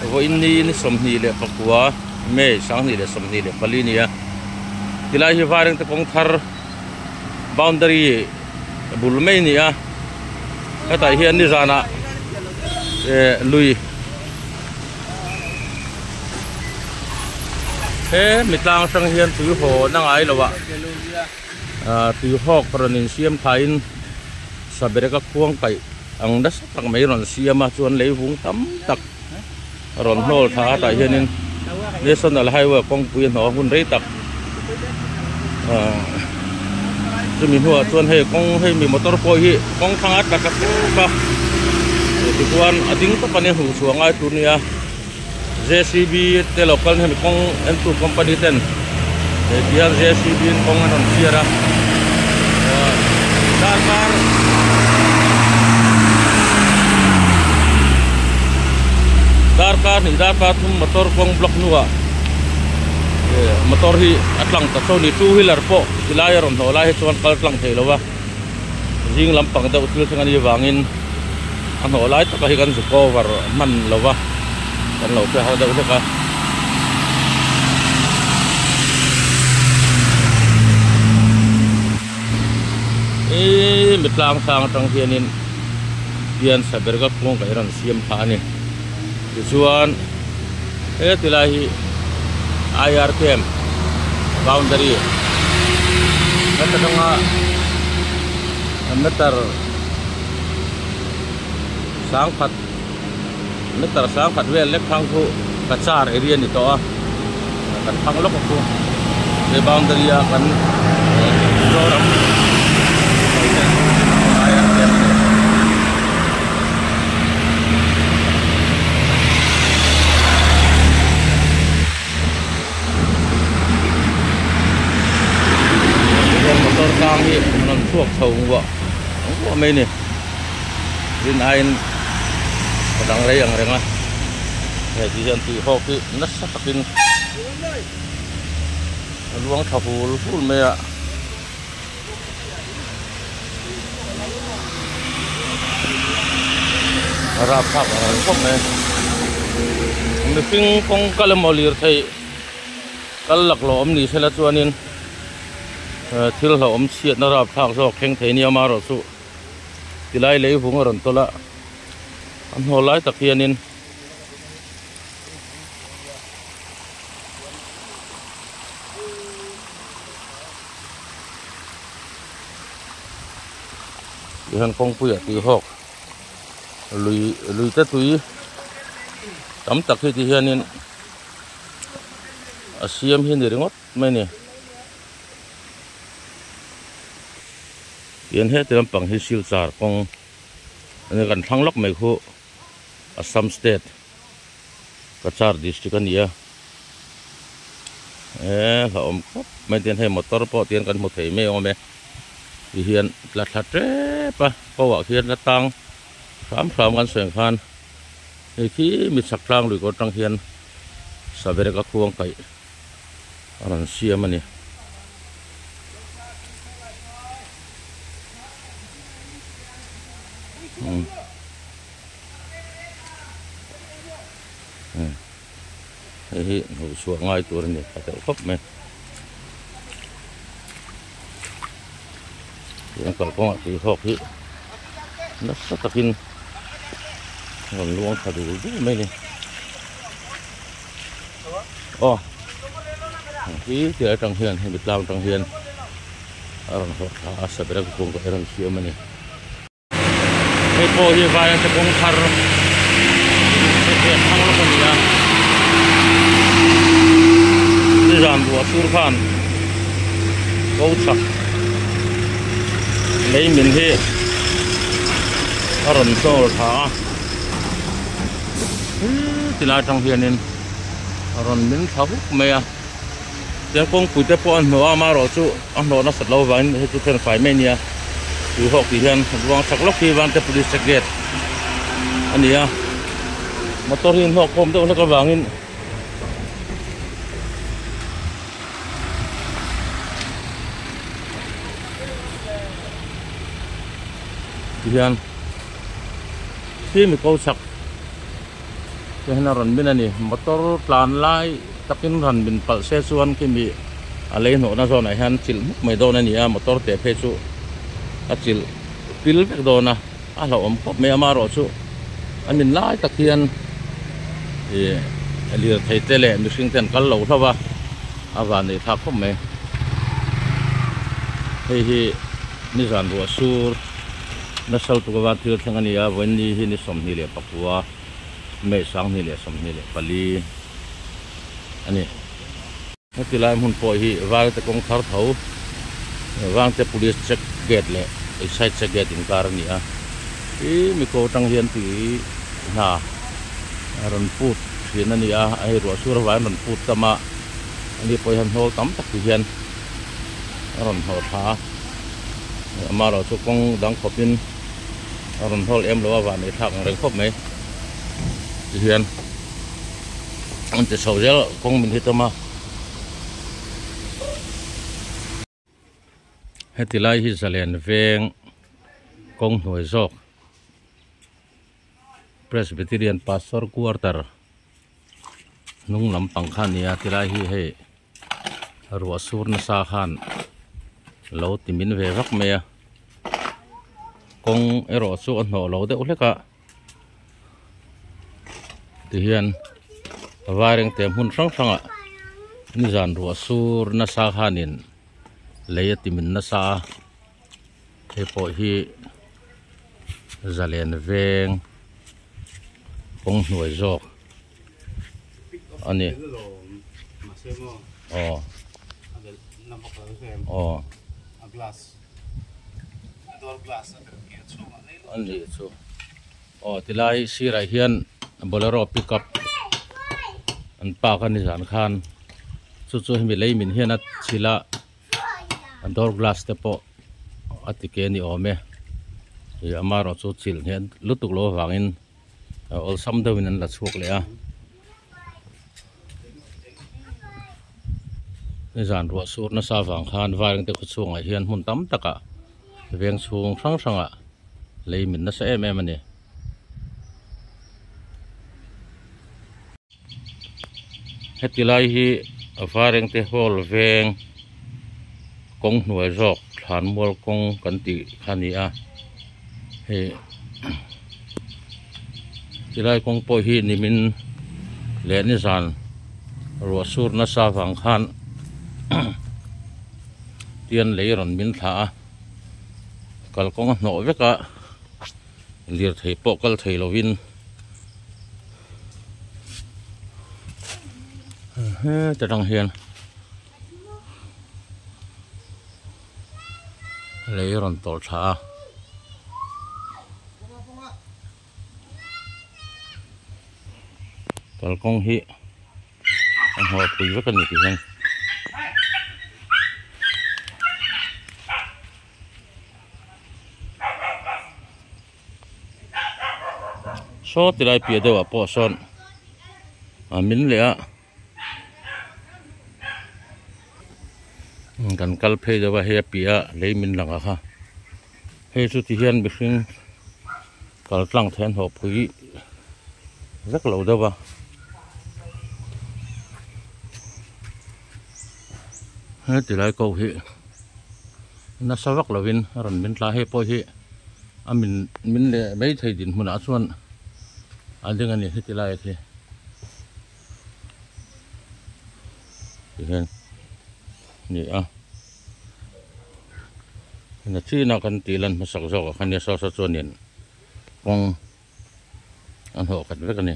Vawiin ni ni 29 May 2024 nia tilai hi Vairengte kawng thar boundary bul mai a ni a hetah hian nizanah eh lui he mi tlang atang hian tui haw na ngai lo ah ah tui hawk rawn insiam thlaiin sabereka khuang kaih ang nasa tak mai rawn siam a chuan leivung tam tak rawn hnawl thla a tah hianin national highway kawngpui a hnawh a hun rei tak ahh chumi hnuah chuan hei kawng hei mi motor pawh hi kawng thlang a tla tla tep a tichuan a ding tawp a nia hmuh chhuah ngai tur a nia J C B te lo kal hemi kawng entu company ten hei ti hian J C B in kawng an rawn chhiar a ahh darkar darkar hnih darkar thum motor kawng block hnuah eh motor hi a tlang ta chaw a ni two wheeler pawh tilai a rawn hnawh lai hi chuan kal tlang thei lo va zing lampang deuh thil thleng a nih avangin. A hnawh lai taka hi kan zu cover hman lo va kan lo hre har deuh hlek a. Ih mi tlang sang atang hianin hian saberga kawngka hi rawn siam thla a ni tichuan he tilai hi I R camp boundary heta tanga meter. Sangkhat meter sangkhat vel lek thlang chu Cachar area a ni tawh a kan thlang lawk a chu he boundary a kan Mizoram motor tlang hi a rawn chhuak chho nguah nguah mai a ni rin aiin a dang rei ang reng a hei ti hian tui hawk hi nasa takin a luang tha hul hul mai a. A rapthlak ang reng khawp mai mihring kawng kal emaw lirthei kal laklawh awm ni sela chuanin eh thil hlauhawm chhiatna rapthlak zawk thleng thei nia amaherawhchu tilai lei vung a rawn tawlh a a hnawl lai tak hianin. Tihian kawngpui ah tui hawk lui lui te tui tam tak hi ti hianin a siam hi a ni ringawt mai a ni tihian heti lampang hi silchar kawng a ni kan thlang lawk mai khu Assam state Cachar district a ni a eee hlauhawm khawp mai tihian hei motor pawh tihian kan hmu thei mai awm e tihian tla thla tep a ko ah khian la tang hram hram kan sawi ang khan hei khi mi chhak tlang lui kawr atang hian sabereka khuang kaih a rawn siam a ni. Hei hi hmuh chhuah ngai tur a ni tha deuh khawp mai tuna kalkawngah tui hawk hi nasa takin rawn luang tha dul dul mai a ni aw hi tia atang hian hemi tlang atang hian a rawn hawk thla a sabera kawngka a rawn siam a ni. Hei pawh hi vairengte kawng thar hriat thang lawk a ni a nizan ruah sur khan ko chhak lei min hi a rawn chawl tha a ti lai atang hianin a rawn min thla huk mai a tiang kawngpui te pawh a hnawh a amaherawhchu a hnawh nasat loh avangin hei chu then fai mai a nia tui hawk tih hian ruang chak lawk hi vante police check gate a ni a motor hi an hnawh khawm deuh hlek avangin ti hian khi mi ko chak. Tihian a rawn min a ni. Motor tlan lai takin rawn min palh se chuan khimi a lei hnawhna zawnah hian chilh hmuk mai dawn a ni a, motor teh phei chu a chilh pil vek dawn a, a hlauhawm khawp mai amaherawhchu a min lai tak hian ih lirthei te leh mihring te an kal lo hlauh a, a van neih thlak khawp mai. Hei hi nizan ruah sur nasa lutuk ava thil thleng a ni a, vawiin hi ni 29. May 2024 a ni. Heti lai hmun pawh hi Valte kawng thar tho Vangte Police Check Gate leh Excise Check Gate inkar a ni a. Ih mi ko atang hian tui hna a rawn put thin a ni a, hei ruah sur avangin rawn put tam a, ani pawh hian hnawl tam tak ti hian a rawn hnawh thla a, amaherawhchu kawng dang khawpin. A rawn hawl em lo a van ei thlak ang reng khawp mai tihian an ti chho zel kawng min hit awm a heti lai hi zalen veng kawng hnuai zawk Presbyterian Pastor Quarter hnung lampang kha a ni a tilai hi hei ruah sur nasa khan lo ti min ve vak mai a kawng erawh chu a hnawh lo deuh hlek a tihian vairengte hmun hrang hrangah nizan ruah sur nasa khanin lei a ti min nasa a hei pawh hi zalen veng kawng hnuai zawk. a ni aw aw a nih chu aw tilai sirah hian bolero pickup an park a ni zan khan chu chu hemi lei min hian a chhilh a a door glass te pawh a ti ke a ni awm e ih amaherawh chu chilh hniam lutuk loh avangin. Awlsam deuhin an la chhuak leh a nizan ruah sur nasa avang khan vairengte khaw chhungah hian hmun tam takah veng chhung hrang hrangah lei min nasa em em a ni. Heti lai hi Vairengte hall veng kawng hnuai zawk thlanmual kawng kan tih kha a ni a hei tilai kawng pawh hi nimin leh nizan ruah sur nasa vang khan tian lei rawn min thlah a kalkawng a hnawh vek a lirthei pawh kal thei lovin. Heta tang hian lei a rawn tawlh thla a kalkawng hi a hnawh pui vek a ni ti hian. Saw ti lai piah deuhah pawh sawn a min leh a kan kal phei deuh a hei a piah a lei min lang a kha hei chu ti hian mihring kal tlang thei an hlawh pui vek lo deuh a. Heti lai ko hi nasa vak lovin a rawn min tla hei pawh hi a min min leh mai thei dinhmunah chuan a ding a ni heti lai khi tihian ni a na chin a kan tih lan hmasak zawk ah khan nia saw saw chuanin kawng a hnawh khat vek a ni.